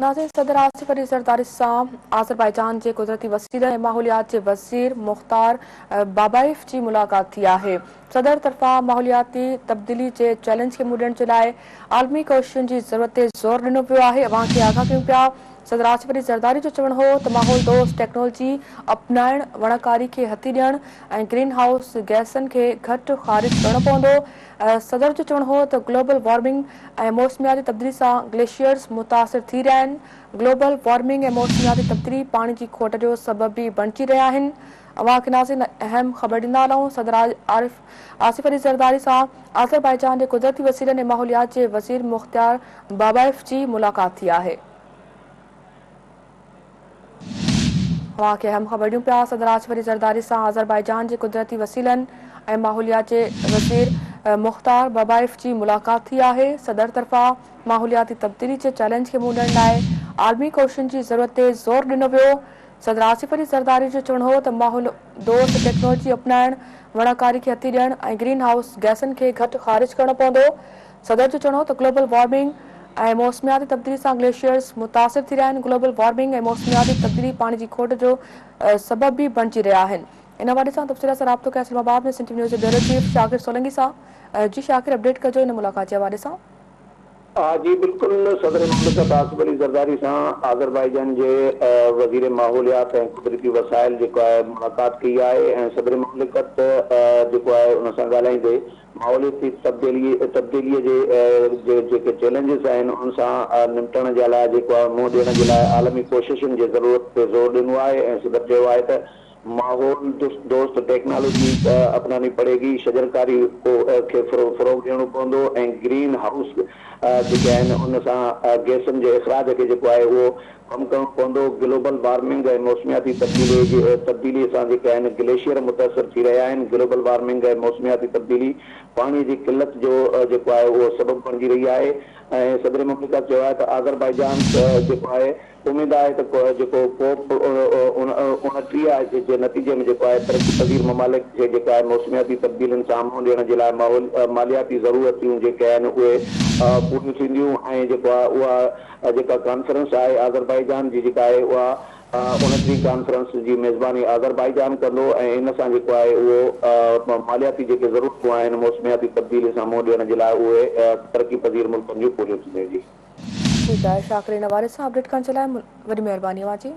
ناظرين صدر آصف علي زرداري سان آذربائيجان جي قدرتي وسيلن ۽ ماحوليات جي وزير مختار بابائيف جي ملاقات ٿي آهي. صدر طرفان ماحولياتي تبديلي جي چئلينج کي منهن ڏيڻ جي لاء عالمي ڪوششن جي ضرورت تي زور ڏنو ويو آهي. اوهان کي آگاهه ڪيون پيا. صدر آصف علي زرداري جو چوڻ هو ته ماحول دوست ٽيڪنالاجي اپنائڻ، وڻڪاري کي هٿي ڏيڻ ۽ گرين هائوس گئسن کي گهٽ خارج ڪرڻو پوندو. صدر جو چوڻ هو ته گلوبل وارمنگ ۽ موسمياتي تبديلي سان گليشيئرز متاثر ٿي رهيا آهن، گلوبل وارمنگ ۽ موسمياتي تبديلي پاڻي جي کوٽ جو سبب به بڻجي رهيا آهن. اوهان کي ناظرين اهم خبر ڏيندا هلون صدر عارف آصف علي زرداري سان آذربائيجان جي قدرتي وسيلن ۽ ماحوليات جي وزير مختيار بابائيف جي ملاقات ٿي آهي. اوهان کي اهم خبر ڏيون پيا صدر آصف علي زرداري سان آذربائيجان جي قدرتي وسيلن ۽ ماحوليات جي وزير مختار بابائيف جي ملاقات ٿي آهي. صدر طرفان ماحولياتي تبديلي جي چئلينج کي منهن ڏيڻ لاء عالمي ڪوششن جي ضرورت تي زور ڏنو ويو. صدر آصف علي زرداري جو چوڻ هو ته ماحول دوست ٽيڪنالاجي اپنائڻ، وڻڪاري کي هٿي ڏيڻ ۽ گرين هائوس گئسن کي گهٽ خارج ڪرڻو پوندو. صدر جو چوڻ هو ته گلوبل وارمنگ ۽ موسمياتي تبديلي سان گليشيئرز متاثر ٿي رهيا آهن، گلوبل وارمنگ ۽ موسمياتي تبديلي پاڻي جي کوٽ جو سبب به بڻجي رهيا آهن. ان حوالي سان تفصيل سان رابطو ڪيو اسلام آباد ۾ سنڌ ٽي وي نيوز جي بيورو چيف شاڪر سولنگي سان. جي شاڪر اپڊيٽ ڪجو ان ملاقات جي حوالي سان. ها جي بلڪل صدر مملڪت آصف علي زرداري سان آذربائيجان جي وزير ماحوليات ۽ قدرتي وسائل جيڪو آهي ملاقات ڪئي آهي ۽ صدر مملڪت جيڪو آهي ان سان ڳالهائيندي ماحولياتي تبديلي تبديلي جي جيڪي چئلينجز آهن ان سان نمٽڻ جي لاء جيڪو آهي منهن ڏيڻ جي لاء عالمي ڪوششن جي ضرورت تي زور ڏنو آهي ۽ صدر چيو آهي ته ماحول دوست ٽيڪنالاجي اپناني پڙي گي، شجرڪاري کي فروغ ڏيڻو پوندو ۽ گرين هائوس جيڪي آهن ان سان گئسن جي اخراج کي جيڪو آهي اهو ڪم ڪرڻو پوندو، گلوبل وارمنگ ۽ موسمياتي تبديلي جي تبديلي سان جيڪي آهن گليشيئر متاثر ٿي رهيا آهن، گلوبل وارمنگ ۽ موسمياتي تبديلي پاڻي جي قلت جو جيڪو آهي اهو سبب بڻجي رهي آهي ۽ صدر مملڪت چيو آهي ته آذربائيجان جيڪو آهي اميد آهي ته جيڪو ڪوپ 29 جي نتيجي ۾ جيڪو آهي ترقي پذير ممالڪ کي جيڪا آهي موسمياتي تبديلين سان منهن ڏيڻ جي لاء مالياتي ضرورتون جيڪي آهن اهي پوريون ٿينديون ۽ جيڪو آهي اها جيڪا ڪانفرنس آهي آذربائيجان جي جيڪا آهي اها 29 ڪانفرنس جي ميزباني آذربائيجان ڪندو ۽ ان سان جيڪو آهي اهو مالياتي جيڪي ضرورتون آهن موسمياتي تبديلي سان منهن ڏيڻ جي لاء اهي ترقي پذير ملڪن جون پوريون ٿينديون جي. ٺيڪ آهي شاڪر ان حوالي سان اپڊيٽ ڪرڻ جي لاء وڏي مهرباني اوهان جي.